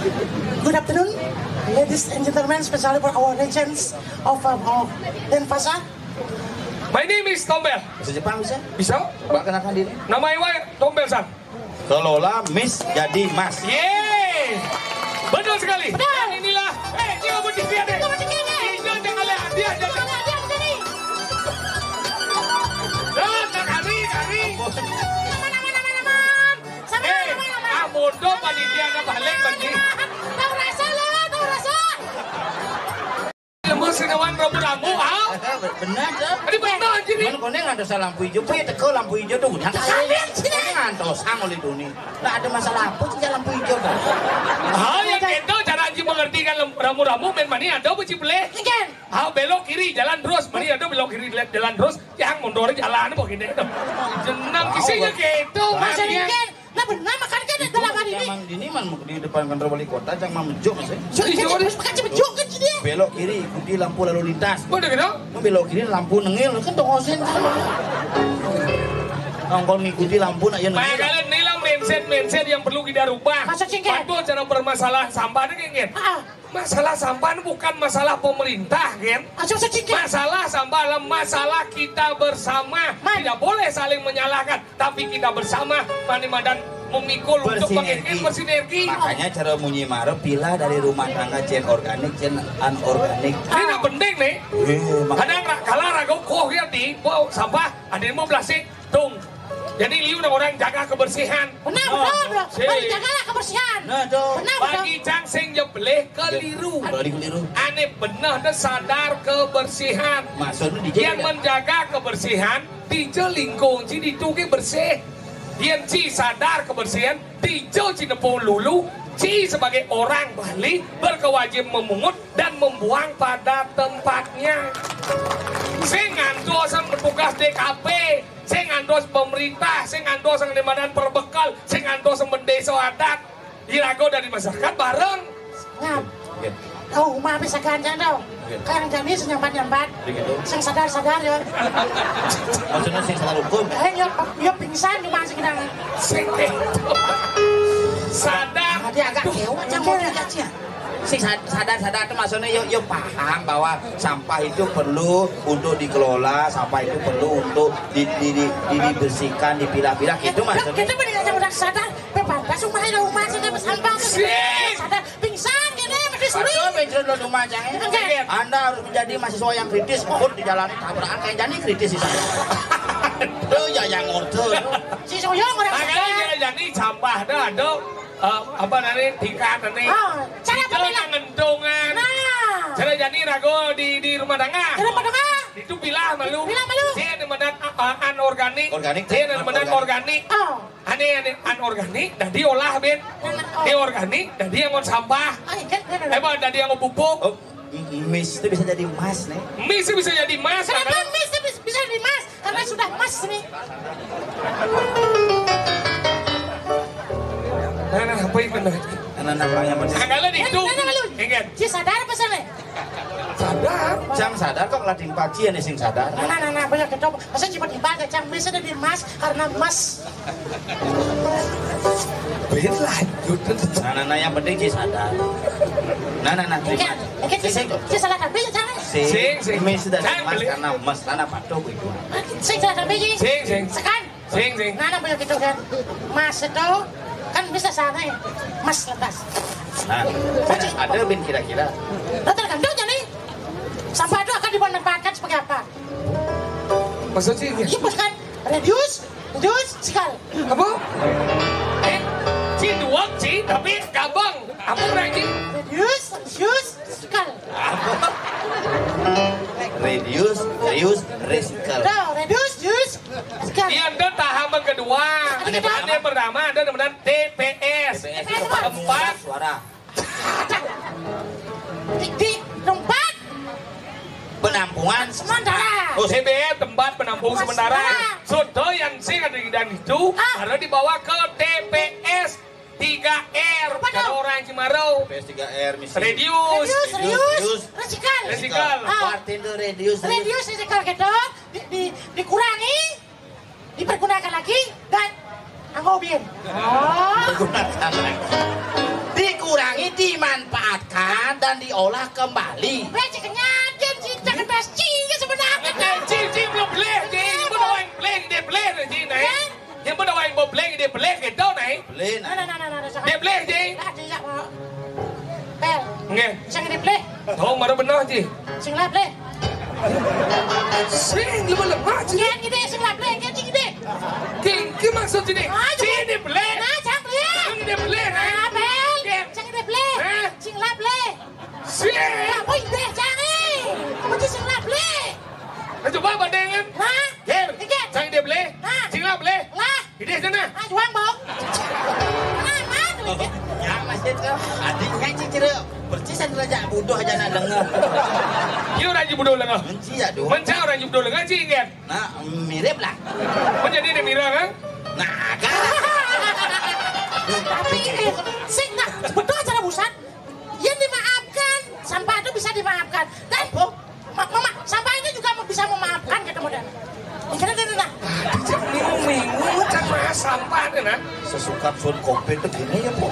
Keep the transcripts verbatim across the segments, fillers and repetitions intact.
Good afternoon, ladies and gentlemen, especially for our legends of, uh, of Denpasar. My name is Tombel. Bahasa Jepang bisa? Bisa? Coba kenalkan diri. Nama Iwa Tombel san. Kelola Miss jadi Mas. Yeay. Betul sekali. Betul. Dan inilah, eh, dia buat dia deh. Dia jangan lihat, dia jangan. Dia, dia, dia. Dah, tak hari, hari. Aman, aman, aman, aman. Sama, eh, sama, sama. Ah, bodoh, panitia ada balik lagi. Tahu rasa lah, tahu rasa. Ilmu sinawan rambu-rambu, ah. Benar, tuh. Ini benar, jadi. Mana koné ngantos lampu hijau, pé teka lampu hijau tuh, udah. Sambil sini. Koné ngantos, ah, oleh dunia. Nggak ada masalah apa sih lampu hijau, tuh. Ah, yang itu cara Haji mengerti kan lem-, rambu-rambu, main mani ada apa sih boleh? Ikan. Ah, belok kiri, jalan terus. Mani ada belok kiri, jalan terus. Yang mundur jalan apa gini, tuh. Jenang isinya gitu, Mas. Nah, benar, makanya kan dalam hari ini. Emang gini, man, di depan kantor wali kota, jangan mau mejuk, Mas, ya. Jadi, jadi, jadi, bukan cuma mejuk kan, jadi. Belok kiri, ikuti lampu lalu lintas. Udah gitu? Mau belok kiri, lampu nengil, kan tongosin. Nongkol ngikuti lampu, nak, ya, nengil. Makanya inilah mindset-mindset yang perlu kita rubah. Maksud sih, kan? Pantun cara permasalahan sampah, nih, kan? Ah. Masalah sampah ini bukan masalah pemerintah, kan? Ah, maksud sih, kan? Masalah sampah adalah masalah kita bersama. Man. Tidak boleh saling menyalahkan. Tapi kita bersama, mani madan memikul untuk bersinergi. Bersinergi. Makanya cara munyi mara pilah dari rumah tangga cén organik, cén anorganik. Ini nak penting nih. Eh, mak- Kadang ra-, kalau ragu koh ya di, bawa sampah, ada yang mau plastik, tung. Jadi liu orang jaga kebersihan. Benar, benar, benar. Sih. Mari jagalah kebersihan. Nah, tuh. Benar, benar. Bagi cang sing ya boleh keliru. Ya, boleh keliru. Ané benar deh sadar kebersihan. Maksudnya di Yang menjaga kebersihan, dija lingkung ci ditu ké bersih. Yén ci sadar kebersihan, dija ci nepung lulu, ci sebagai orang Bali berkewajiban memungut dan membuang pada tempatnya. Sing ngantos sang petugas D K P, sing ngantos pemerintah, sing ngantos sang di badan perbekal, sing ngantos sang désa adat. Iraga dari masyarakat bareng. Ngap. Oke. Tahu, maaf, sagan jang tahu. Oke. Kang jani senyambat-nyambat. Begitu. Sing sadar-sadar ya. Maksudnya sing sadar hukum. Eh, ya, ya pingsan cuma sekedar. Sing sadar. Tadi agak kewat, cang mau dikasih ya. Sing sad-, sadar-sadar itu maksudnya yo, yo paham bahwa sampah itu perlu untuk dikelola, sampah itu perlu untuk di, di, di, di, dibersihkan, dipilah-pilah, gitu maksudnya. Kita mendingan udah sadar, pepantas rumahnya rumah sih, sampah tuh. Sing. Sadar. Pingsan gini, mesti sering. Aduh, bencong lo rumah, Cang, ya. Oke. Anda harus menjadi mahasiswa yang kritis, mohon dijalani tabrakan kayak jani kritis itu. Tuh, ya yang order. Si Soyong orang. Makanya saya jadi sampah dah, ada, eh, apa namanya, tingkat ini. Ah, cara apa, Bella? Ngentungan. Nah. Cara jadi rago di, di rumah tangga. Di rumah tangga. Itu pilah malu. Pilah malu. Saya ada medan, eh, anorganik. Organik. Saya ada medan organik. Oh. Ané, ané, anorganik, dadi olah, Bin. Ané organik, dadi anggon sampah. Ah, iya, iya, iya. Éh, Bang, dadi anggon pupuk. Oh, m-, mis itu bisa jadi emas, nih. Mis itu bisa jadi emas, kenapa makanya mis itu bis-, bisa jadi emas? Karena sudah emas, nih. Nah, nah, apa itu, nah? Nah, nah, nah, yang penting. Nah, kalau di itu, nah, nah, nah, lu. Ingat. Ci sadar apa salah? Sadar. Cang sadar kok, lading paci ya, nih, sing sadar. Nah, nah, nah, nah, banyak kita. Masa cuma di emas, Cang? Mis itu jadi emas, karena emas. Wis lanjut. Nah, nah, nah, yang penting ci sadar. Nah, nah, nah, terima. Oke, oke, sing, sing, sing, salah kabéh ya, Cang. Sing, sing, sing. Mis sudah, Cang, mas, beli. Karena emas, karena patuh itu. Sing salah kabéh iki. Sing, sing. Sekan. Sing, sing. Nah, nah, punya gitu kan. Mas itu kan bisa sana ya. Mas lepas. Nah, ada bin kira-kira. Nah, tergantung jadi. Sampah itu akan dimanfaatkan sebagai apa? Maksud sih, iya. Iya, bos kan. Reduce, reduce, sekal. Apa? Eh, ci duwek, ci, tapi gabung. Apa lagi? Reduce, reduce, sekal. Reduce, reduce, recycle. Tuh, reduce, reduce, sekal. Iya, ada tahapan kedua. Ada kedua. Ada yang pertama, ada namanya T P S. T P S apa? Tempat suara. Di, di tempat penampungan sementara. Oh, C B M, tempat penampung sementara. Sementara. Sudah yang sing ada di dan itu, ah, harus dibawa ke T P S tiga R. Apa tuh? Kalau orang Cimarau. T P S tiga R, misi. Reduce. Reduce, reduce. Reduce. Recycle. Recycle. Ah. Apa artinya tuh reduce, reduce? Reduce, recycle gitu. Di, di, dikurangi. Dipergunakan lagi dan anggo bin. Oh. Pergunakan lagi. Dikurangi Dimanfaatkan dan diolah kembali. Wéh, cik kenyatin, cik, cik, cik, sebenarnya. Cik, cik, cik, belum beli, cik. Belum beli, dia beli, cik, naik. Yang mana orang mau beli, dia beli, gitu, naik. Beli, nah. Nah, nah, nah, nah, nah, Dia beli, cik. Nah, dia, Pak. Bel. Nggih. Sing dia beli. Oh, baru benar, cik. Sing lah beli. Sing, lemah-lemah, cik. Nggih, gini, sing lah beli, nggih, cik, gini. Ki, ki maksud sini. Ah, Cini beli. Nah, cang beli. Cini beli, nah. Nah, Bel. Nggih. Cang dia beli. Hah? Cing lah beli. Sini. Apa yang beli, cang, eh? Apa sih sing lah beli? Nah, coba bandingin. Nah. Gir. Nggih. Cang dia beli. Nah. Cing lah beli. Lah. Ini sana. Ah, juang, Bang. Nah, mana tuh, nggih? Ya, Mas Dit, kok. Adiknya cicir, persis ada aja bodoh aja nak dengar. Iya, orang aja bodoh dengar. Benci ya, doh. Mencak orang aja bodoh dengar, cik, kan? Nah, mirip lah. Kok jadi ada Mira, kan? Nah, kan? Tapi ini, sing, nah, betul acara busan. Yang dimaafkan, sampah itu bisa dimaafkan. Dan, ma- mama, sampah ini juga bisa memaafkan, kata model. Ini kan, nah, nah, nah. Ini minggu, kan, mas, sampah, kan, nah? Sesuka sun covid begini ya, Bu.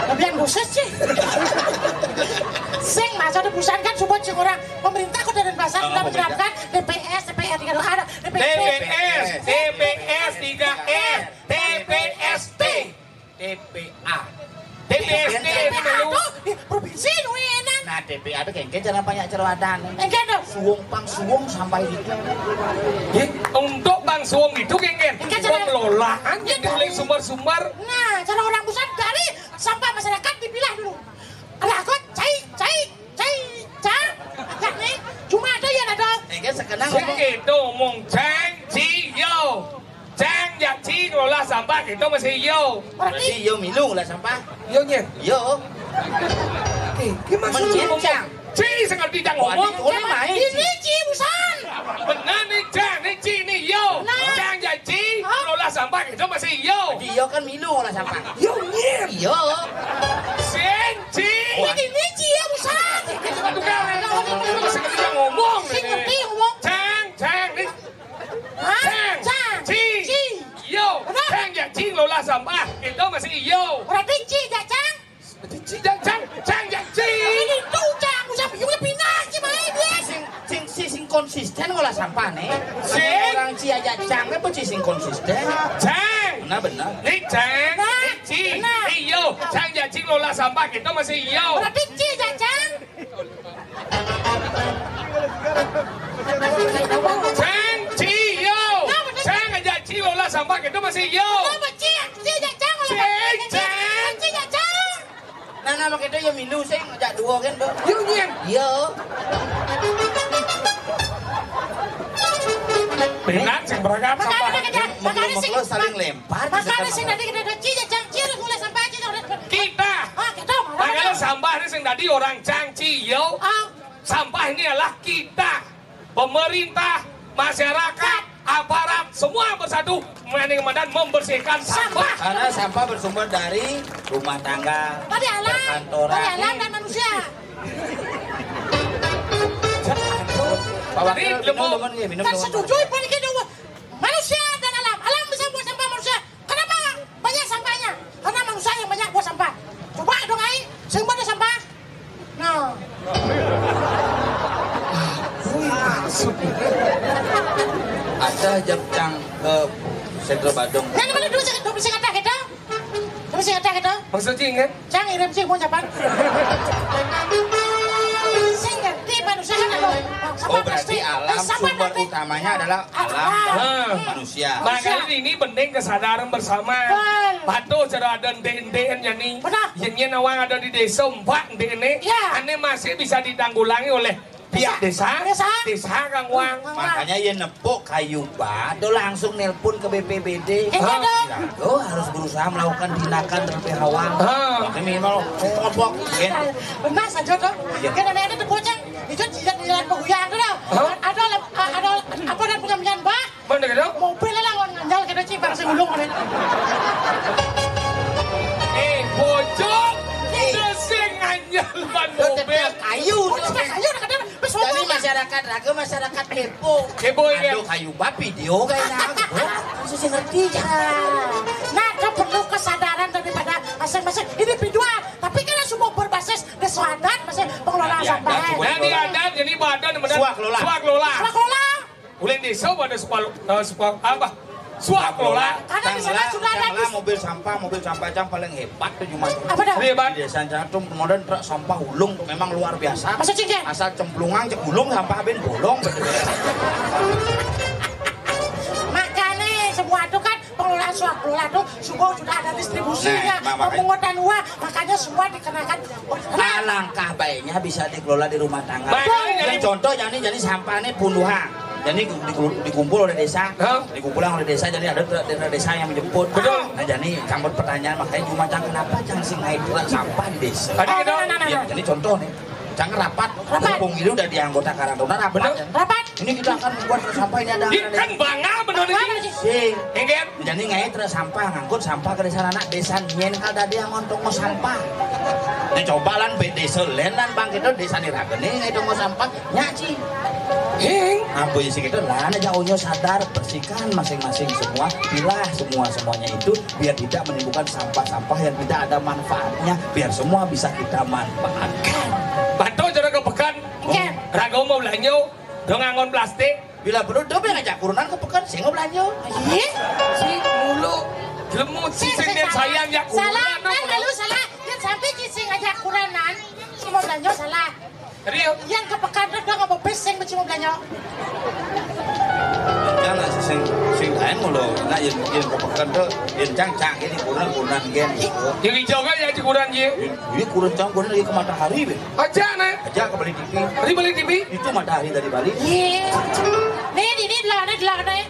Tapi yang buset sih. Sing, masa ada busan kan support sing orang. Pemerintah Kota Denpasar Oh, sudah pemerintah. menerapkan T P S, T P R tiga ada, T P S. T P S, T P S tiga R, T P S T, T P A. T P S T Yang itu T P A dulu. Tuh, di provinsi nu enak. Nah, T P A itu kengken cara banyak ceroadan. Kengken tuh. Suwung pang suwung sampai gitu. Nggih, untuk pang suwung itu kengken. Kengken cara Pengelolaan Iya, yang dari dari sumber-sumber. Nah, cara orang busan dari sampah masyarakat dipilah dulu. Ada kok, cai, cai, cai, cang. Agak nih, cuma ada yang ada. Kengken sekenang Sing ngomong. Itu ngomong cang, ci, yo. Cang, ya, ci, ngelola sampah, kita masih yo. Berarti Berarti yo milu lah sampah. Yo, nyen. Yo. Oke, gimana Mencin, ngomong? Cang. Ci, seperti cang Oh, ngomong. ada orang main, Ini Ci. Ci, busan. Benar nih, cang, nih, ci, nih, yo. Nah. Cang, ya, ci, Hah? ngelola sampah, kita masih yo. Di yo kan milu lah sampah. Yo, nyen. Yo. Sing, ci. Oh, Ini ci ya, busan. Tukang, seperti cang ngomong. Sing ngerti ngomong. Cang, cang, nih. Hah? Cang, Cang, ci, ci. Yo. Apa? Cang, ya, ci, ngelola sampah, kita masih yo. Berarti ci, ya, cang? Ci, ya, cang, cang, ya, ci. Ini tuh, cang, usah bingung, ya, pindah, ci, main, ya. Sing, sing, si, sing konsisten ngolah sampah nih. Sing. Orang ci aja cang, apa ci sing konsisten? Cang. Nah, benar. Nih, cang, Nah, nih, ci. benar. Nih, yo. Cang, ya, ci, ngelola sampah, kita masih yo. Berarti ci, ya, cang? Cang, ci, yo. Cang, aja, ci, lola sampah, kita masih yo. Cang, ci, ya, cang, lola Cang, sampah. Cang. Ci, ya, cang. Nah, nah, makanya yo milu, saya ngajak dua kan, Bu. Yo, nyen. Yo. Benar, sing berangkat Makanya, sampah. makanya, Mem- makanya memeluk sing, lo saling lempar, makanya misalkan sing apa. tadi kita ada ci, ya, cang, ci, lola sampah, ci, lola sampah. Kita. Ah, kita, Makanya sampah ini sing tadi orang cang, ci, yo. Ah. Sampah ini adalah kita, pemerintah, masyarakat, aparat, semua bersatu mengandeng dan membersihkan sampah. Karena sampah bersumber dari rumah tangga, Dari alam, perkantoran. dari alam dan manusia. Pak Wakil, Ini minum lemo. dulu, minum Kan dulu. setuju, Pak, ini dulu. Manusia dan alam. Alam bisa buat sampah manusia. Kenapa banyak sampahnya? Karena manusia yang banyak buat sampah. Coba dong, ai, sing buat sampah. Nah. Ada jam cang ke Central Badung. Nah, mana dulu sing, dulu sing ada gitu? Dulu sing ada gitu? Maksudnya ingat? Cang, irim sih mau siapa? Sing ngerti manusia kan ada. Oh, berarti alam sumber utamanya adalah alam dan manusia. Makanya ini penting kesadaran bersama. Betul. Patuh cara ada ende-ende nya ni. Benar. Yang nya nawang ada di desa empat ende ini. Ya. Ane masih bisa ditanggulangi oleh pihak desa, Desa. desa kang wang. Makanya ya nepuk kayu ba, do langsung nelpon ke B P B D. Iya, dong. Lo harus berusaha melakukan tindakan terlebih awal. Ha. Makanya minimal ngopok, ya. Benar saja tuh. Iya. Kan ada ada tuh bocah, itu jilat jilat peguyang tuh. Ha? Ada ada apa dan punya punya mbak? Mana gitu? Mobil lah lawan nganjal gitu, Ci, bang sing ulung, kan. Eh, bocok, Ci. Itu sing nganjal ban Lo mobil. Cetak kayu tuh. Cetak kayu, udah kadang, wis Jadi ngomong, masyarakat raga, masyarakat kepo. Kepo, ya. Aduh, kayu bab video kayaknya. Gitu. Masih sih ngerti, ya. Nah, kan perlu kesadaran daripada masing-masing individual. Tapi kan semua Nah, di adat, jadi badan benar. Swah kelola. Swah kelola. Swah kelola. Ulin desa pada swah, eh, swah apa? Swah kelola. Karena di sana sudah ada. Mobil sampah, mobil sampah cang paling hebat tuh cuma. Apa dah? Hebat. Di desa cang tuh kemudian truk sampah ulung tuh memang luar biasa. Masa cing, cing? Asal cemplungan cek ulung sampah bin bolong. Makanya semua itu kan pengelolaan swah kelola tuh semua sudah ada distribusinya, nah, makanya pemungutan uang, makanya semua dikenakan. Alangkah baiknya bisa dikelola di rumah tangga. Baik. Yang contoh, jadi, jadi sampah ini punduhan. Jadi diku-, dikumpul oleh desa, hah? Dikumpulkan oleh desa, jadi ada te-, desa, desa yang menjemput. Betul. Nah, jadi campur pertanyaan, makanya cuma cang kenapa cang sing naik truk sampah di desa. Tadi kita. Nah, nah, nah, nah, ya, nah. Jadi contoh nih, cang rapat, rapat. Mumpung ini udah di anggota Karang Taruna, rapat. Bener. Ya. Rapat. Ini kita akan membuat sampah ini ada. Ini kan bangal bener ini. Bangal sih. Sing. Enggak. Jadi ngai truk sampah, ngangkut sampah ke desa anak desa nyen kada ada yang ngontok mau sampah. Ini coba lan be desa len lan bang kita desa ni raga nih ngai mau sampah nyaci. Hing. Apa isi kita lan aja onyo sadar bersihkan masing-masing semua, pilah semua semuanya itu biar tidak menimbulkan sampah-sampah yang tidak ada manfaatnya, biar semua bisa kita manfaatkan. Bato cara ke pekan. Oke. Raga mau belanja, dong ngangon plastik. Bila perlu, dong ngajak kurunan ke pekan, sing belanja. Iya. Si mulu, jelemu si sing sayang ya kurunan. Salah, kan lalu salah. Kan sampai si sing ngajak kurunan, si mau belanja salah. Serius? Yang ke pekan tuh dong apa pesing mesti mau belanja. Jangan sing, sing lain mulu. Nah, yang, yang ke pekan tuh, yang cang-cang ini kurunan, kurunan gen. Yang hijau kan ya di kurunan ya. Ini kurunan cang, kurunan lagi ke matahari, be. Aja nih. Aja ke beli T V. Tadi beli T V? Itu matahari tadi balik. Iya. Nih, ini lah, ini lah, nih.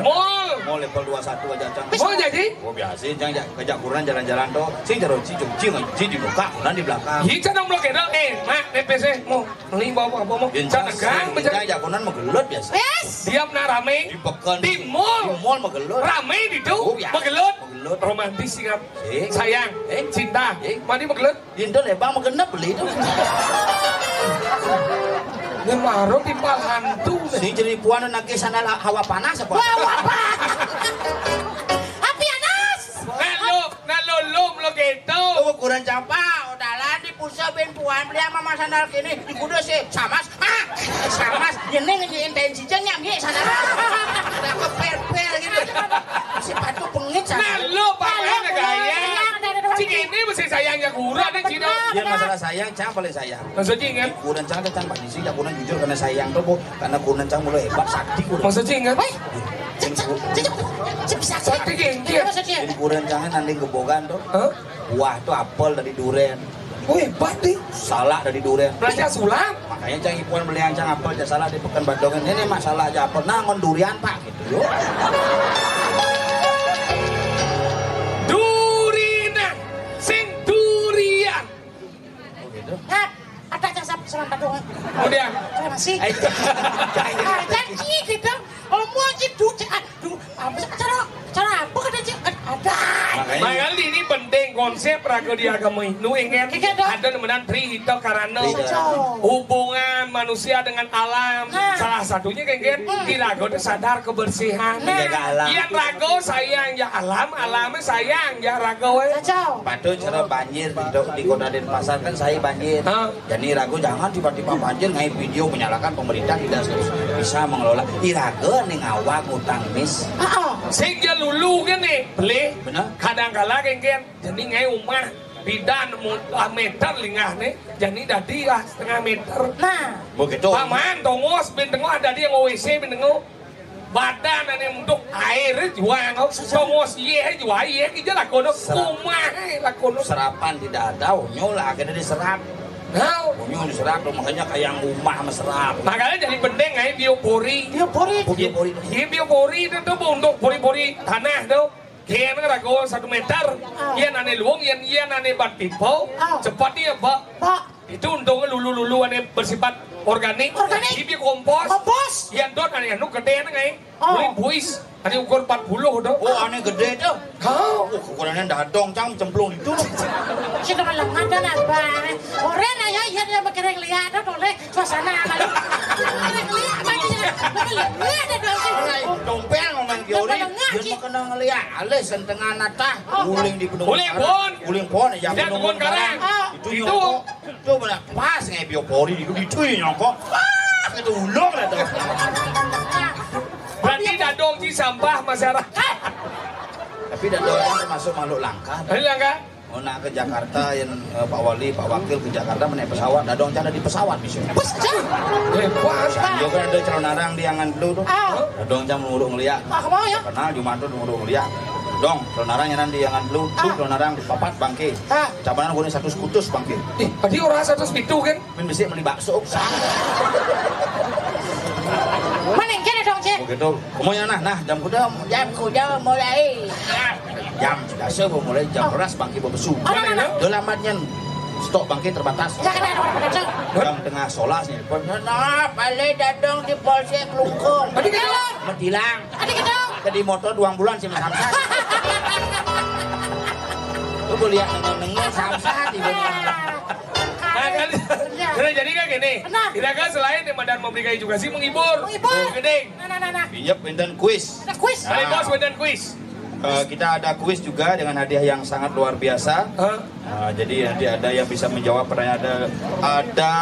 Mall. Mall level dua satu aja, Cang. Mall jadi? Oh, biasa, Cang, ja-, kejak kurunan jalan-jalan tuh. Sing jero ci, ci, ci, ci dibuka, kurunan di belakang. Iya, Cang, blok ya, eh, Mak, P P C, mau. Ini bawa apa, mau? Cang, tegang, Cang, ja kurunan menggelut biasa. Yes. Diam, nah, rame. Di pekan. Di mall. Di mall menggelut. Rame di itu. Oh, biasa. Menggelut. Menggelut. Romantis sih, kan? Eh? Sayang, eh? Cinta, eh? Mandi menggelut. Indo lebang menggenep beli itu. Ini baru timpal hantu. Si jeripuan nagih sandal hawa panas apa? Wah, wah, wah. Api panas. Nah, lo, nah, lo, lo, lo gitu. Tuh, ukuran campa, udalan di pulsa ben puan, beli sama mas sandal kini, di kuda sih, sama. Ah, sama, nyeneng nyeneng tensi cenyak nggih sana. Ada keper-per gitu. Sepatu pengit sana. Nah, lo pakai gaya. Cik ini mesti sayangnya kurang nih, Cino. Ya, masalah sayang, Cang paling sayang. Maksudnya ingat? Kurang Cang, Cang paling sih, kurang jujur karena sayang tuh, Bu. Karena kurang Cang mulai hebat, sakti kurang. Maksudnya ingat? Woi, cek, cek, cek, cek, bisa, cek. Sakti, geng, geng. Maksudnya? Jadi kurang Cang nanti gebogan tuh. Hah? Buah tuh apel dari duren. Oh, hebat nih. Salah dari duren. Belajar sulap. Makanya cang ipuan beli ancang apel aja salah di Pekan Badongan. Ini masalah aja apel. Nah, ngon durian, Pak, gitu, yo. Durina, sing durian. Oh, gitu. Nah, ada aja sap-, selam Badongan. Kemudian. Terima kasih. Ayo. Ah, janji gitu. Kalau mau aja duit, ah, duh, apa sih, cara, cara apa kata cik? Ada. Makanya ini penting konsep raga di agama Hindu, ingat. Iya, dong. Ada nemenan Tri Hita Karana. Iya. Cocok. Hubungan manusia dengan alam. Nah. Salah satunya kayak gini, hmm, di raga itu sadar kebersihan. Nah. Menjaga alam. Yang raga sayang ya alam, alamnya sayang ya raga, weh. Cocok. Patut cara banjir di, di Kota Denpasar kan saya banjir. Hah? Jadi raga jangan tiba-tiba banjir ngai video menyalahkan pemerintah tidak bisa mengelola. Iraga ning awak ngutang mis. Heeh. Sing ja lulu kene, beli. Bener. Kadang kala kengken, jadi ngai umah bidan mu-, ah, meter linggah ne, jadi dadi lah setengah meter. Nah. Begitu. Paman, tongos, bin tengok ada dia mau W C, bin tengok. Badan ane untuk air juang, tongos iye juang, iye kija lakono, umah lakono. Serapan tidak ada, unyul akhirnya diserap. Nah. Unyul diserap, makanya kayak yang umah meserap. Makanya jadi penting ae biopori. Biopori. Biopori. Iya, biopori itu tuh untuk pori-pori tanah tuh. Kian kan rago satu meter. Ah. Iya nane luung, iya, iya nane bat pipo. Ah. Cepat dia, Pak. Pak. Itu untungnya lulu-lulu ane bersifat organik. Organik. Jadi kompos. Kompos. Iya dot ane anu gede ane ngai. Oh. Boleh buis. Ane ukur empat puluh tuh. Oh, ane gede tuh. Kau. Oh, ukurannya dadong cang cemplung itu. Sing kepala ngada lah, Bang. Orang ayo iya dia berkering lihat tuh boleh suasana malu. Berkering lihat apa dia? Berkering lihat ada doang. Dompel ngomong teori. Dia mau kena ngeliat. Alis sentengan natah. Oh. Uling di benung. Uling pon. Uling pon ya. Dia benung tukun karang. Karang. Oh. Itu. Itu benar pas ngai biopori itu itu nyongkok. Pas itu ulung lah tuh. Berarti dadong ci sampah masyarakat. Tapi dadong kan termasuk makhluk langka. Ini langka. Mau nak ke Jakarta yang eh, Pak Wali, Pak Wakil ke Jakarta menaik pesawat, dadong cara di pesawat misalnya. Bus aja. Eh, puas. Sanjo kan ada calon arang di angan dulu tuh. Ah. Dadong jam ngurung liat. Ah, mau ya? Kenal Jumat tuh ngurung liat. Dong, calon arang yang di angan dulu, tuh Ah. calon arang di papat bangke. Ah. Cabanan gue satu kutus bangke. Ih, tadi orang satu itu kan? Min besi beli bakso. Mana yang kena dong, Cek? Begitu. Semuanya nah, nah, jam kuda, jam kuda mulai. Jam sudah mulai jam belas bangke bebesu. Mana, mana? Delamatnya stok bangke terbatas. Ya, kena, kena, kena, kena. Jam tengah solas nih. Nah, balik dadong di Polsek Lungkung. Tadi kena. Metilang. Tadi kena. Tadi motor dua bulan sih samsat. Lu boleh lihat nengok-nengok samsat di rumah. Nah, kan, Iya. Jadi kan gini, Nah. Kita kan selain yang badan memberikan edukasi, menghibur. Menghibur. Gede. Nah, nah, nah, nah. Iya, wenten kuis. Ada kuis. Ada Nah. Bos, wenten kuis. Eh, kita ada kuis juga dengan hadiah yang sangat luar biasa. Hah? Eh, jadi nanti ada yang bisa menjawab pertanyaan, ada ada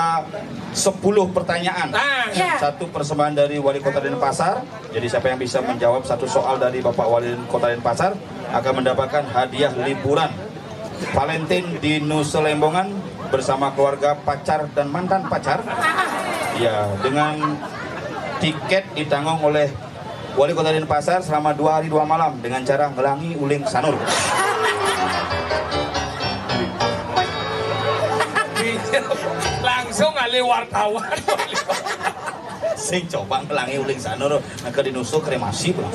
sepuluh pertanyaan. Ah. Iya. Satu persembahan dari Wali Kota Denpasar. Jadi siapa yang bisa menjawab satu soal dari Bapak Wali Kota Denpasar akan mendapatkan hadiah liburan Valentine di Nusa Lembongan bersama keluarga pacar dan mantan pacar. Ya, dengan tiket ditanggung oleh Wali Kota Denpasar selama dua hari dua malam dengan cara ngelangi uling sanur. Langsung alih wartawan. Sing coba ngelangi uling sanur, nah ke dinusuk kremasi pulang.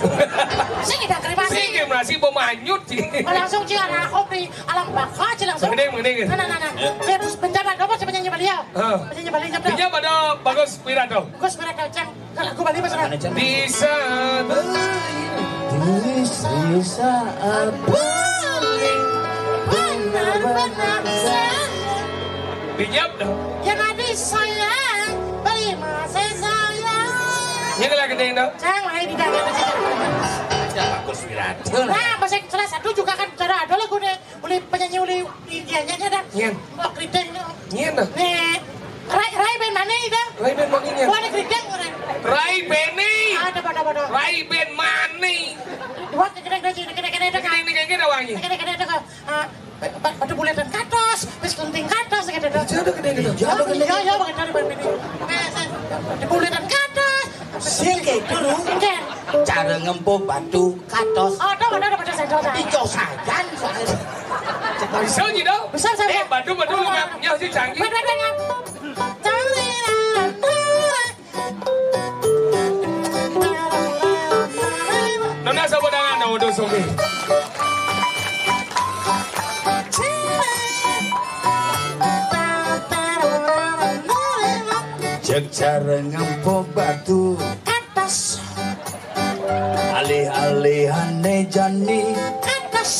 Sing tidak kremasi. Sing kremasi bom hanyut sih. Oh, langsung sih ada kopi, alam bakal sih langsung. Mending, mending. Nah, nah, nah, nah. Ya. Dia terus bencana dong, siapa nyanyi beliau? Hah. Penyanyi beliau siapa? Dia pada bagus Wiranto. Bagus Wiranto, Cang. Kalau aku balik, Mas. Mana, Cang? Bisa. Bisa, bisa apa? Benar-benar saya. Pinjam dong. Yang ada saya beri masih saya. Ini lagi deh dong. Cang, lain tidak ada. Ada bagus Wiranto. Nah, bahasa salah satu juga kan cara ada lagu nih. Uli penyanyi uli Indianya ada. Nyén. Mbak Keriting. Nyén dah. Nih. Rai Rai band mana itu? Rai band mana nyén? Wah, ada Keriting orang. Rai Beni. Ada pada pada. Rai band mana? Wah, kena kena kena kena kena. Kena kena kena wangi. Kena kena kena kena. Ah, ba- ba- batu buletan katos, bis kunting katos gitu tuh. Itu ada gede gitu. Iya, iya, iya, begitu ada band ini. Nah, saya- batu buletan katos. Sing gitu lu. Enggak. Cara ngempuk batu katos. Oh, ada ada pada saya ada. Ijo sajan soalnya. Bisa gitu. Bisa saya. Eh, batu batu lu nggak punya sih canggih. Batu batu. Nona sabodangan dong udah sobi. Cek cara ngempuk batu. Katos. Alih-alihane jani. Katos.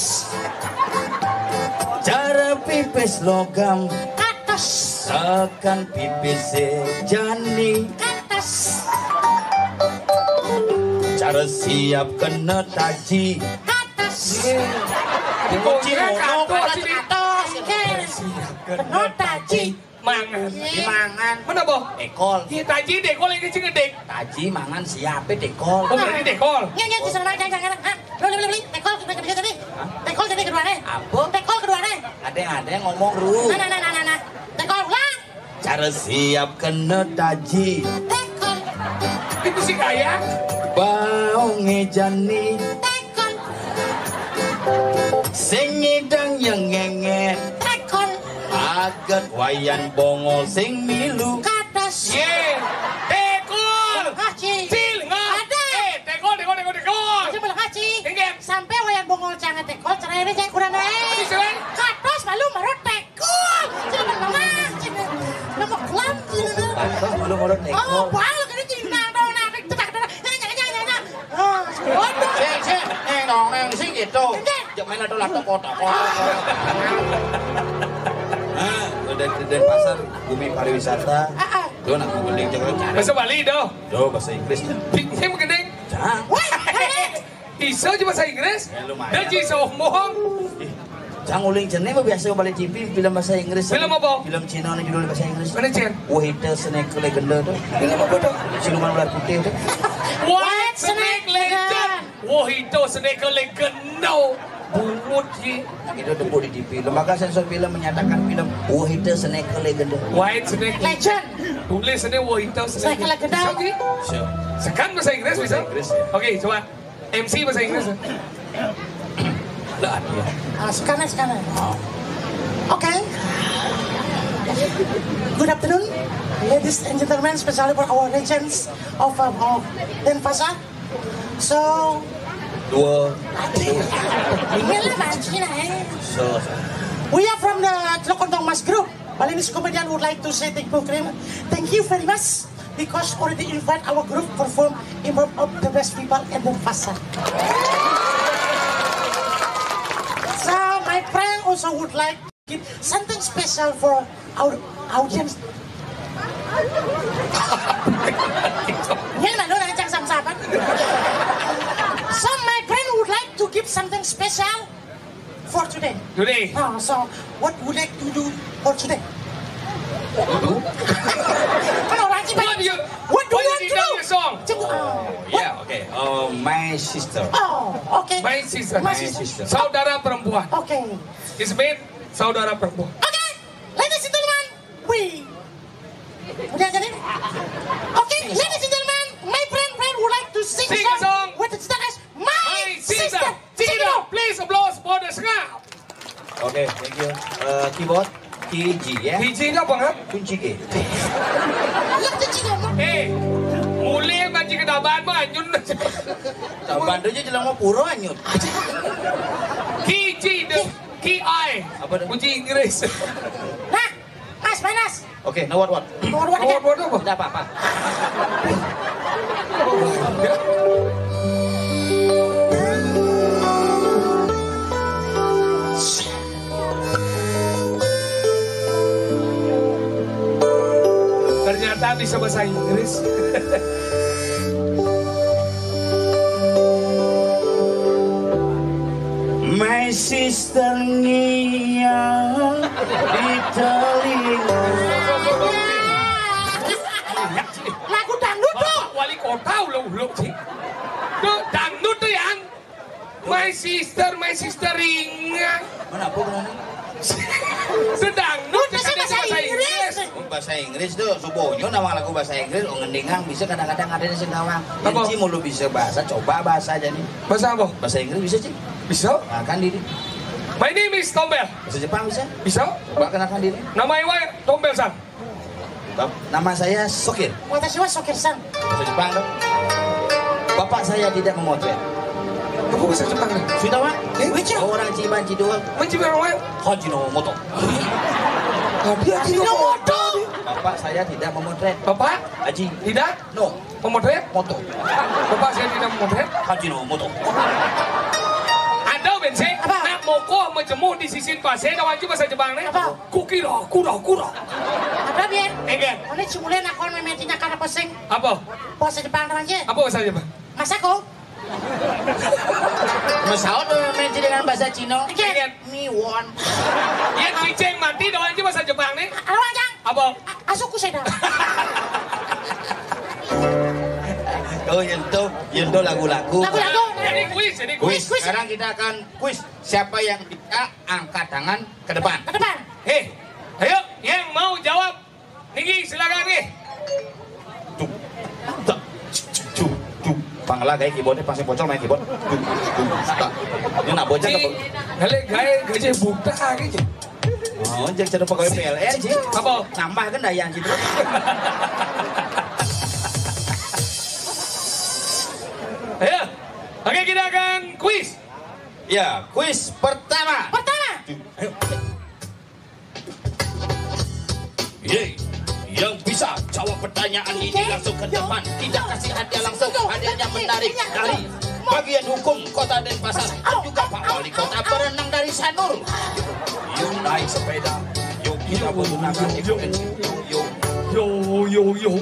Cara pipis logam. Katos. Tekan pipis jani. Katos. Cara siap kena taji. Katos. Dikunci ngono katos. Katos. Kena taji. Mangan. Dimangan. Mana boh? Dekol. Iya taji dekol ini sih ngedek. Taji mangan siapa dekol? Oh, berarti dekol. Nggak, nggak, bisa makan, jangan, jangan. Hah? Beli, beli, beli. Tekol, kita kerja tadi. Hah? Tekol tadi kedua nih. Apa? Tekol kedua nih. Ada yang ada yang ngomong ru. Nah, nah, nah, nah, nah, nah. Tekol ulang. Cara siap kena taji. Tekol. Itu si kaya. Bau ngejani. Tekol. Sing ngidang yang ngenget. Tekol. Aget wayan bongol sing milu. Kados. Ye. Tekol. Haji. Cil, ngah. Ada. Eh, tekol, tekol, tekol, tekol. Aja malah haji. Inggih. Sampai wayan bongol jangan tekol, cerai deh, saya kurang naik. Haji, cerai. Kados malu marut tekol. Cina mama, cina. Nama kelam, cina. Kados malu marut tekol. Oh, baru kena cinta, dong, nah, cetak, cetak. Jangan, jangan, jangan, jangan. Oh, waduh. Sing, sing. Neng, dong, neng, sing gitu. Inggih. Jangan main ada laptop kotak. Ah, udah di Denpasar, bumi pariwisata. Ah, ah. Tuh, nak mau beli jangan. Bahasa Bali, dong. Tuh, bahasa Inggris. Saya mau gedeng. Jangan. Wah, bisa aja bahasa Inggris? Ya, lumayan. Dia sih sombong. Ih. Cang uling cening mah biasa balik T V film bahasa Inggris. Film apa? Film Cina nih judulnya bahasa Inggris. Mana, Cen? Wahita Snake Legenda tuh. Film apa tuh? Siluman ular putih tuh. White Snake Legend. Wahita Snake Legenda. Bungut sih. Itu tepuk di T V. Lembaga Sensor Film menyatakan film Wahita Snake Legenda. White Snake Legend. Tulis ini Wahita Snake Legenda. Bisa, Ki? Bisa. Sekarang bahasa Inggris bisa? Bahasa Inggris, ya. Oke, coba. M C bahasa Inggris. Lah, iya. Ah, sekarang, sekarang. Oh. Okay. Good afternoon, ladies and gentlemen, especially for our legends of, uh, of Denpasar. So, dua. Ini lah, mancing lah, eh. So, we are from the Teluk Gentong Mas Group. Balinese comedian would like to say thank you, Krim. Thank you very much because already invite our group perform in front of the best people in Denpasar. So my friend also would like to give something special for our audience. Ini mana orang cang sama siapa? So my friend would like to give something special for today. Today. Ah, so what would like to do for today? Kan orang Cina. What do you, what do you want to do? Song. Cuma, ah, what? Yeah, okay. Uh, my sister. Oh, okay. My sister. My sister. Saudara perempuan. Okay. It's mean saudara perempuan. Okay. Ladies and gentlemen, we. Udah jadi? Okay, ladies and gentlemen, my friend, friend would like to sing, sing a song with the stars. My sister. Cik Ido, please applause for the Sengap. Okay, thank you. Uh, keyboard, key G ya. Key G itu apa, Ngap? Kunci G. Lah, kunci G apa? Eh, mulai ngaji ke Taban mah anyun. Taban tu je jelema pura anyun. Key G, the key I. Apa tu? Kunci Inggris. Nah, Mas, panas. Oke, no what what. No what what. No what what apa? Tidak apa-apa. Ternyata bisa bahasa Inggris. My sister ngiang di telinga. Lagu dangdut tuh. Wali kota ulo-ulo sih. Tuh dangdut tuh yang. My sister, my sister ringan. Mana apa berani? Sedang nu bahasa Inggris. Oh, bahasa Inggris tuh, subuhnya nama lagu bahasa Inggris, oh ngendingang bisa kadang-kadang ada di Singkawang. Apa? Yang Ci mulu bisa bahasa, coba bahasa aja nih. Bahasa apa? Bahasa Inggris bisa, Ci? Bisa. Nah, kan diri. My name is Tombel. Bahasa Jepang bisa? Bisa. Coba kenalkan diri. Nama Iwa Tombel san. Bap-, nama saya Sokir. Watashi wa Sokir-san. Bahasa Jepang dong. Bapak saya tidak memotret. Apa bahasa Jepang nih? Sudah, Pak? Eh? Orang Ciban Cidul. Mencibir orang. Hajinomoto. Hajinomoto. Bapak saya tidak memotret. Bapak? Haji. Tidak? No. Memotret? Moto. Bapak saya tidak memotret. Hajinomoto. Ada bensin? Apa? Nak moko menjemur di sisin pasir, dah wajib bahasa Jepang nih. Apa? Kukira, kura, kura. Ada, Bian? Enggak. Ini cemulai nak kau main tindakan apa sing? Apa? Bahasa Jepang dah aja. Apa bahasa Jepang? Masako. Masaot main dengan bahasa Cina. Enggak. Miwon. Ya, cicing mati doang aja bahasa Jepang nih. Ada, Jang? Apa? A-, asuku saya dah. Oh, nyentuh, nyentuh lagu-lagu. Lagu-lagu. Jadi kuis, jadi kuis. Kuis, kuis. Sekarang kita akan kuis siapa yang bisa angkat tangan ke depan. Ke depan. Eh, ayo, yang mau jawab, Niki, silakan, Niki. Tuh. Tuh. Tuh. Tuh. Panglah kayak keyboardnya pasti bocor main keyboard. Tuh. Tuh. Tuh. Ini nak bocor apa? Kali gaya gaji buta gitu. Oh, jadi cara pegawai P L N sih. Apa? Nambah kan daya gitu. Ayo. Oke, kita akan kuis. Ya, kuis pertama. Pertama. Ayo. Ye, yang bisa jawab pertanyaan ini langsung ke depan. Tidak kasih hadiah langsung, hadiahnya menarik dari bagian hukum Kota Denpasar dan juga Pak Wali Kota berenang dari Sanur. Yuk naik sepeda, yuk kita berenang. Yuk, yuk, yuk, yuk, yuk, yuk.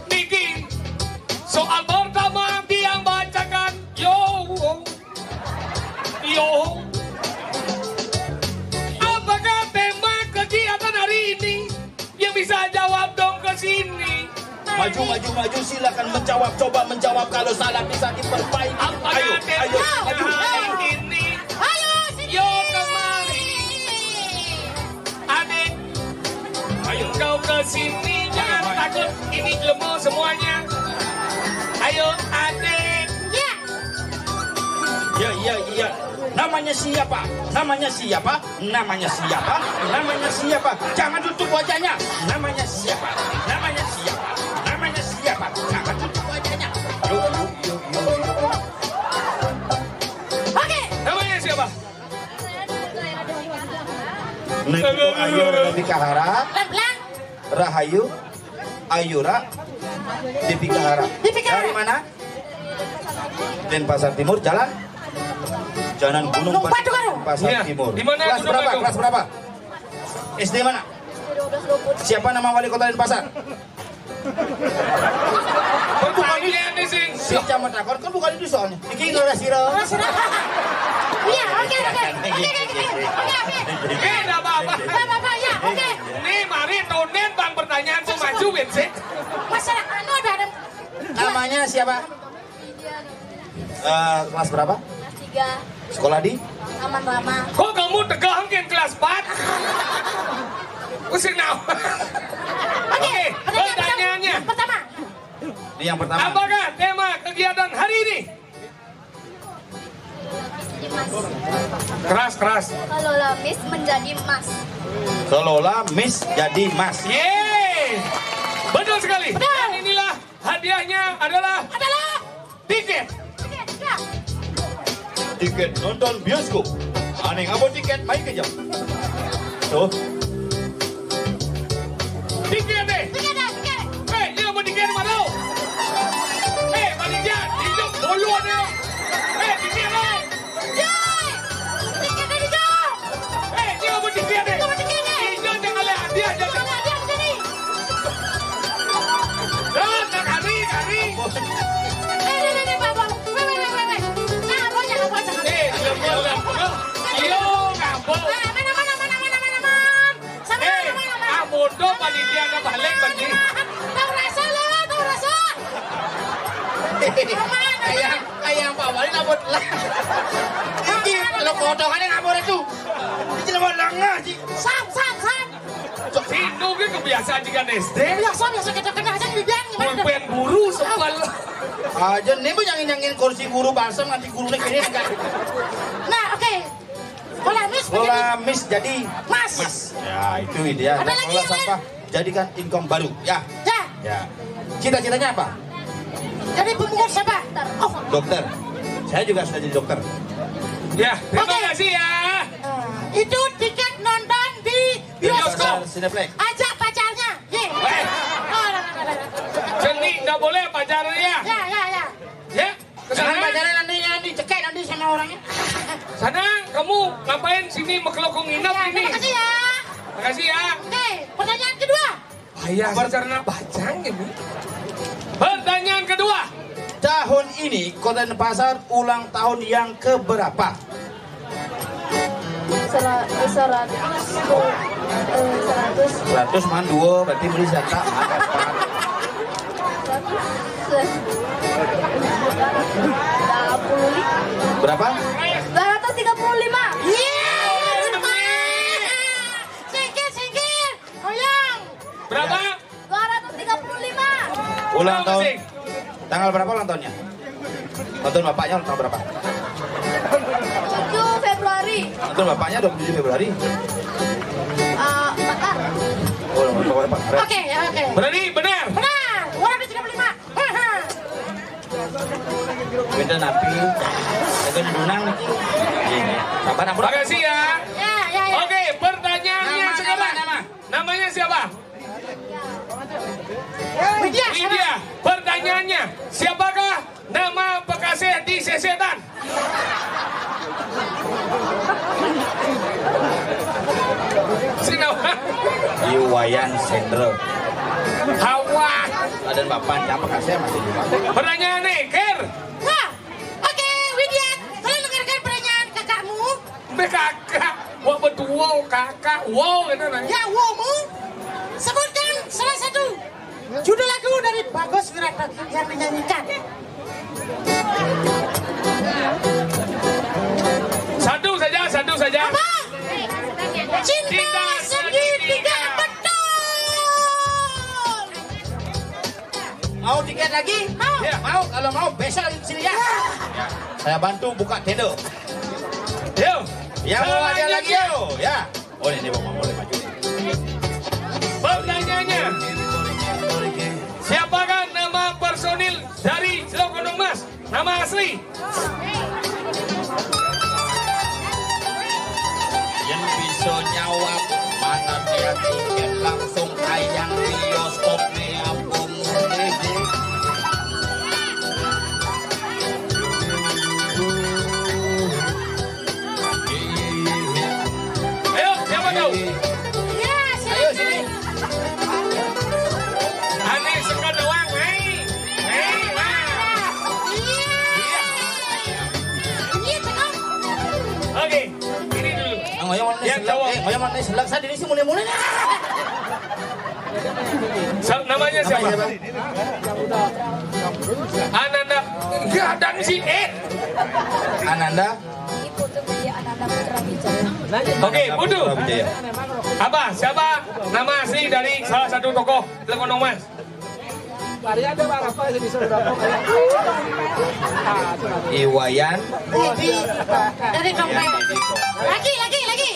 Niki, soal pertama yang bacakan, yo. Yo. Maju, maju, maju, silakan menjawab, coba menjawab, kalau salah bisa diperbaiki. Ayo, ayo, maju. Ayo, sini. Yo, kemari. Adik, ayo kau ke sini, jangan takut. Ini ilmu semuanya. Ayo, adik. Ya. Ya, ya, ya. Namanya siapa? Namanya siapa? Namanya siapa? Namanya siapa? Jangan tutup wajahnya. Namanya siapa? Namanya siapa? Namanya siapa? Jangan tutup wajahnya. Yuk, yuk, yuk, yuk, yuk. Oke. Namanya siapa? Neng Ayu Rahayu Dipikahara. Pelan-pelan. Rahayu Ayura Dipikahara. Dipikahara. Dari mana? Denpasar Timur, jalan Jalan Gunung Gunung Batu, Batu Karo. Denpasar Iya. Timur. Di mana Kelas Gunung berapa? Batu? Kelas berapa? S D mana? Siapa nama wali kota Denpasar? Pertanyaannya sih. Si Camat Takon kan bukan itu soalnya. Iki ngeles sira. Iya, oke, oke. Oke, oke, oke. Oke, oke. Oke, enggak apa-apa. Enggak apa-apa, ya, oke. Nih, mari tunin bang pertanyaan tuh maju, Win, sih. Masyarakat anu ada, ada. Namanya siapa? Eh, kelas berapa? Kelas tiga. Sekolah di? Taman Rama. Kok kamu tegang kan kelas empat? Pusing naon? Oke, Oke, pertanyaan pertama. Yang pertama. Ini yang pertama. Apakah tema kegiatan hari ini? Keras, keras. Kalau lamis menjadi emas. Kelola Miss jadi Mas. Yeay. Betul sekali. Betul. Dan inilah hadiahnya adalah Adalah tiket. Tiket, ya. Tiket nonton bioskop. Aneh ngapa tiket? Baik aja. Tuh. Tiket deh. Tiket, ya, tiket. Hei, ini apa tiket mana? Hei, panitia, tiket dulu ada. Hei, tiket deh. Joy! Tiket dari Joy! Hei, ini apa tiket deh? Ini apa tiket deh? Ini jangan lihat dia aja. Jangan lihat dia di sini. Dah, dah, kari, kari. Eh, nih, nih, nih, Pak, Pak. Wait, wait, wait, wait, wait. Nah, apa aja, apa aja, apa aja. Eh, dia mau nggak? Ayo, ngapa? Nah, mana, mana, mana, mana, mana, mana? Sama, eh, mana, mana, mana? Ah, bodoh, panitia ada balik, Bang Ji. Tahu rasa, lewat, tahu rasa. Mana? Kayak, kayak yang Pak Wali nabut lah. Iki, lo kotokannya ngapa itu? Iki lo lengah, Ji. Sam, sam, sam. Cok, Vino ke kebiasaan di kan S D. Biasa, biasa kita kenal aja, Bibian, gimana? Pulpen guru, sebel. Aja, nih, Bu, nyangin-nyangin kursi guru, balsam, nanti gurunya gini, enggak. Nah, oke. Bola Miss Bola menjadi Miss jadi Mas. Mas. Ya, itu ide. Ada Dan lagi bola yang lain? Sampah jadikan income baru. Ya. Ya. Ya. Cita-citanya apa? Jadi pemungut sampah. Oh. Dokter. Saya juga sudah jadi dokter. Ya, terima Oke. kasih ya. Nah, itu tiket nonton di Bioskop. Bioskop. Cineplex. Ajak pacarnya. Ye. Eh. Oh, dah, dah, dah, dah. Seni nggak boleh pacarnya. Ya, ya, ya. Ya. Jangan Kesana. Pacaran nanti, nanti cekek nanti sama orangnya. Sana, kamu ngapain sini, mekelokong inap Iya, ini? Terima kasih ya. Makasih ya. Oke, pertanyaan kedua. Ayah, Ber- karena bacang ini. Pertanyaan kedua. Tahun ini Kota Denpasar ulang tahun yang keberapa? Sera-, seratus, eh, seratus. Seratus man dua, berarti beli zaka. Seratus. Tiga puluh lima. Berapa? Dua ratus tiga puluh lima. Yeay, lumayan. Singkir, singkir. Goyang. Berapa? Dua ratus tiga puluh lima. Ulang tahun. Tanggal berapa ulang tahunnya? Ulang tahun bapaknya ulang tahun berapa? Tujuh Februari. Ulang tahun bapaknya dua puluh tujuh Februari. Eh, empat. Oh, ulang tahun bapak. Oke, ya, oke. Berani, benar. Benar. Dua ratus tiga puluh lima. Beda napi. Itu menang. Iya, iya. Sabar, ampun. Makasih ya. Ya, ya, ya. Oke, pertanyaannya Nama, sekarang. Nama, nama. Namanya siapa? Widya. Widya, pertanyaannya, siapakah nama Pekasih di Sesetan? Sinawa. Di Wayan Sendro. Hawa. Ada bapak siapa kasih masih juga. Pertanyaan nih, Ker. Wah, oke, Widya, tolong dengarkan pertanyaan kakakmu. Be kakak, wah berdua kakak, wow gitu lah. Ya, wow mu. Sebutkan salah satu. Judul lagu dari Bagus Wiratno yang menyanyikan. Satu saja, satu saja. Apa? Cinta, Cinta segitiga. Segitiga. Betul. Mau tiket lagi? Mau. Ya. Mau, kalau mau besok lagi ke sini ya. Saya bantu buka tenda. Yo. Yang mau ada lagi, yo. Ya. Oh, ini mau boleh maju. Pertanyaannya, siapakah nama personil dari Selok Gunung Mas? Nama asli? Yang bisa nyawab mana dia tiket langsung tayang bioskop nih, ampun. Ayo, siapa tahu? Iya, silakan. Ayo, sini. Aneh suka doang, hei. Hei, wah. Iya. Iya, cakep. Oke, ini dulu. Yang ngoyong mana nih? Yang selak, cowok. Eh, ngoyong mana nih? Selak, saya di sini mulai-mulai. Sa-, namanya siapa? Namanya siapa? Ananda. Enggak ada sih, eh. Ananda. Oke, Putu. Apa? Siapa nama asli dari salah satu tokoh Lekono Mas? Varian deh, Bang, apa sih bisa berapa? Iwayan. Jadi, dari Dompel. Lagi, lagi, lagi.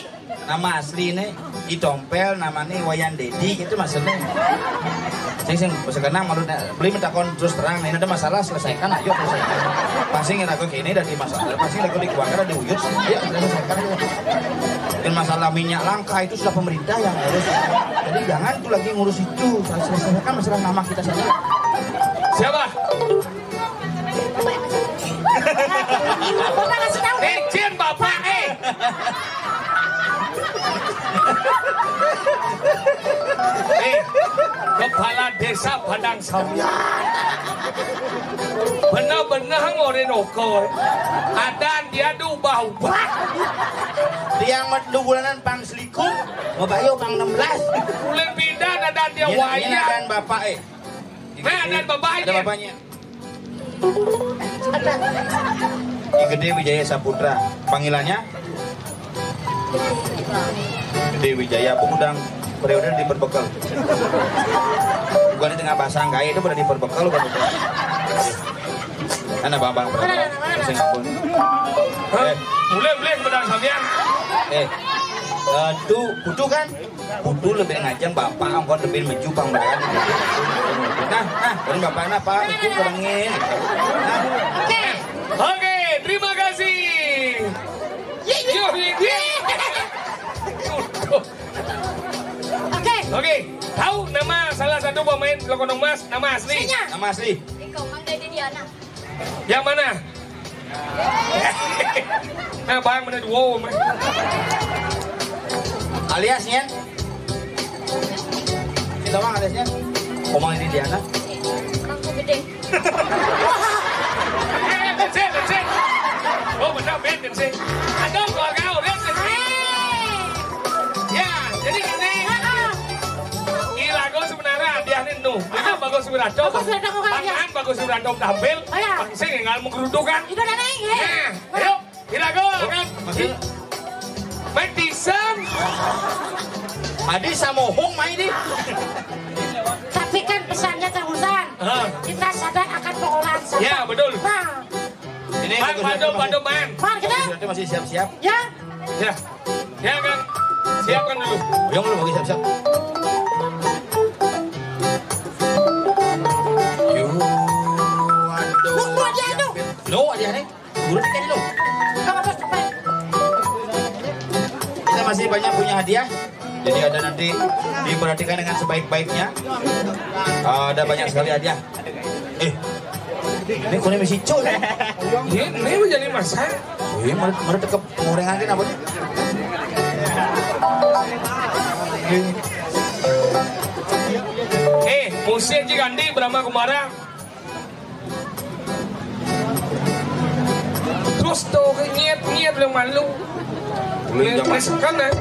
Nama asli ini I Tompel, namanya Wayan Dedi gitu maksudnya. Sing sing sekarang malu beli minta kon terus terang, ini ada masalah selesaikan, ayo selesaikan. Pasti ngira kok ini dari masalah, pasti ngira kok di keluarga di uyut, ya selesaikan aja. Dan masalah minyak langka itu sudah pemerintah yang harus. Jadi jangan tuh lagi ngurus itu, selesaikan masalah nama kita saja. Siapa? Izin bapak eh. Eh, kepala desa Padang Sambian. Bener-bener ngorin oko. Adan dia diubah-ubah. Tiang met dua bulanan pang selikur, mau bayo pang enam belas. Ulin pindah adan dia wayah. Dan bapak eh. Nah, adan bapak ada bapaknya. Ki Gede Wijaya Saputra. Panggilannya? Gede Wijaya. Pengundang periode diperbekel. Bukan di tengah basang, kayak itu pada diperbekel, bukan itu. Kan abang-abang. Terus yang ampun. Eh. Boleh, boleh, kepada sampean. Eh. Eh, tu, kutu kan? Kudu lebih ngajeng bapak angkot lebih meju pang berani. Nah, nah, paling bapak nah pak itu kurangin. Oke. Oke, terima kasih. Yo, yo, yo. Oke. Oke, tahu nama salah satu pemain Lokonong Mas, nama asli? Aslinya? Nama asli. Iko, Mang Dedi Diana. Yang mana? Nah, bang, mana dua, Mas? Aliasnya? Kita bang aliasnya? Omong ini Diana. Mangku gede. Eh, eh, bensin, bensin. Oh, benar, Ben, bensin. Aduh, keluarga, udah, bensin. Ya, jadi gini. Heeh. Ilago sebenarnya hadiahnya nu. Ini Bagus Wiranto. Bagus Wiranto, kok kayak Pangan Bagus Wiranto tampil. Oh, ya. Sing tinggal menggerudukan. Itu udah naik, ya. Nah, ayo. Ilago, kan? Maksudnya? Main pisan. Adi samohong main di. Tapi kan pesannya terusan. Heeh. Kita sadar akan pengolahan sampah. Ya, betul. Nah. Ini Bang, bagus bantu, bantu, Bang. Bang, kita Bagus, masih siap-siap. Ya. Ya. Ya, kan? Siapkan dulu. Yang belum lagi siap-siap. Yo, aduh. Lu, lu aja, aduh. Lu aja nih. Guru tiket dulu. Kamu bos, capek. Kita masih banyak punya hadiah. Jadi ada nanti diperhatikan dengan sebaik-baiknya. Ada banyak sekali hadiah. Eh, ini kuning misi cuk. Ini, ini menjadi masa. Ini menurut, menurut ke pengurangan ini apa nih? Eh, musik ji ganti berama kemara. Terus tuh nyiet nyiet lu malu. Lu yang zaman sekarang.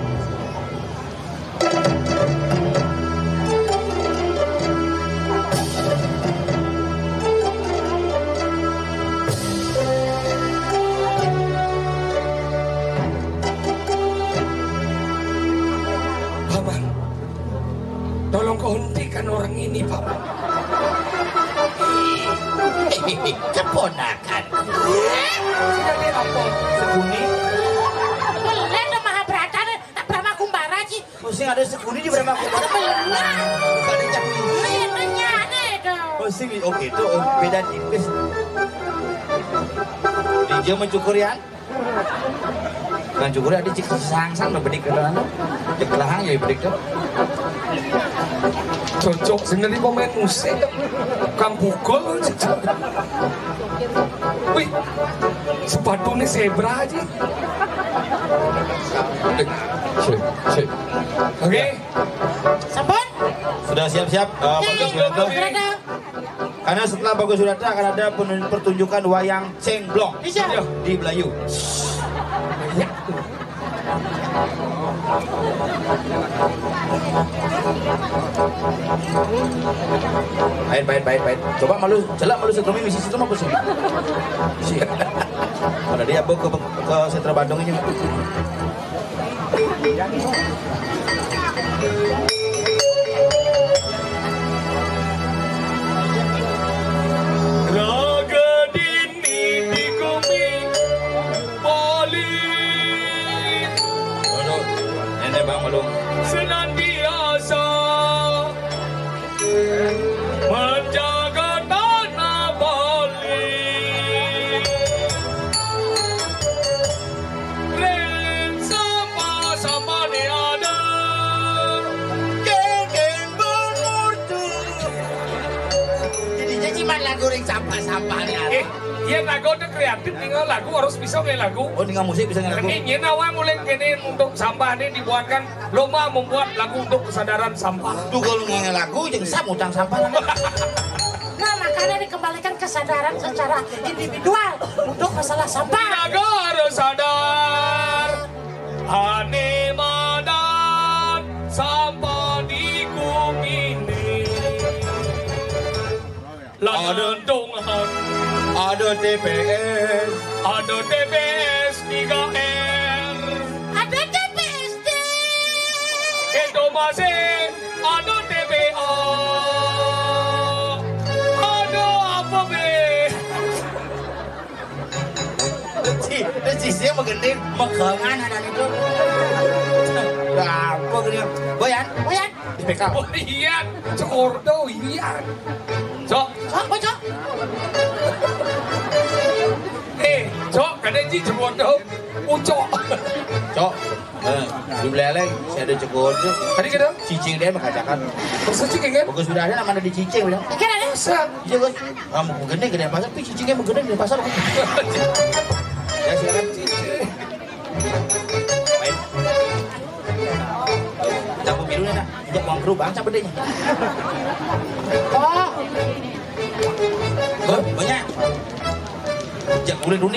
Orang ini, Pak. Keponakanku. Sudah di apa? Sekuni. Boleh ada Mahabharata nih, tak pernah kumbara sih. Pusing ada Sekuni di pernah kumbara. Bukan yang ini. Iya, nanya ada itu. Pusing, oh gitu, oh, beda tipis. Dia mencukur ya. Kan cukur ada cik sangsang udah bedik ke dalam. Cek lahang ya bedik tuh. Cocok sendiri pemain musik. Kang pukul. Wih, sepatunya zebra aja. Eh, sip, sip. Oke. Sampun? Sudah siap-siap, eh, Bagus Winata? Sudah ada. Karena setelah Bagus Winata akan ada penun-, pertunjukan wayang cengblong. Bisa. Iya. Di Belayu. Baik, baik, baik, baik. Coba malu, celak malu setrum, misi setrum apa sih? Siap. Ada dia, Bu, ke, ke Setra Bandung ini. Raga dini di gumi Bali. Aduh, nenek Bang Malung. Senantiasa menjaga tanah Bali. Ring sampah-sampah ni ada. Geng-geng bermurtu. Jadinya cuma lagu ring sampah-sampah ni ada. Eh, iya lagu tu kreatif, tinggal lagu harus bisa main lagu. Oh, tinggal musik bisa main lagu. Ini, ini awal mulai kini untuk sampah ni dibuatkan lomba membuat lagu untuk kesadaran sampah. Tuh kalau nggak lagu, jeung sam utang sampah lah. Nah, makanya dikembalikan kesadaran secara individual untuk masalah sampah. Negara sadar, ane madan sampah di gumi ini. Ada, ada Tuhan. Ada T P S. Ada T P S tiga R. Ada T P S D. Itu masih ada T P A. Ada apa, be? Ci, ci, sih mau gede, megangan ada itu. Apa gede? Boyan, Boyan. Di P K. Oh iya, Cekordo iya. Cok. Cok, apa, Cok? Eh, Cok, kada ji Cekordo. Ucok. Cok. Eh, di Buleleng, saya ada Cekordo. Tadi kita? Cicing dia mengkacakan. Terus cicing kan? Bagus sudah ada nama ada di cicing, udah. Ikan ada? Bisa. Iya, Gus. Ah, mau gede, gede pasar, tapi cicingnya mau gede, gede pasar. Ya, silakan. Baik. Campur biru nih, Kak. Ajak uang kru bangsa bedenya. Oh. Hah? Banyak. Jak kulit unik.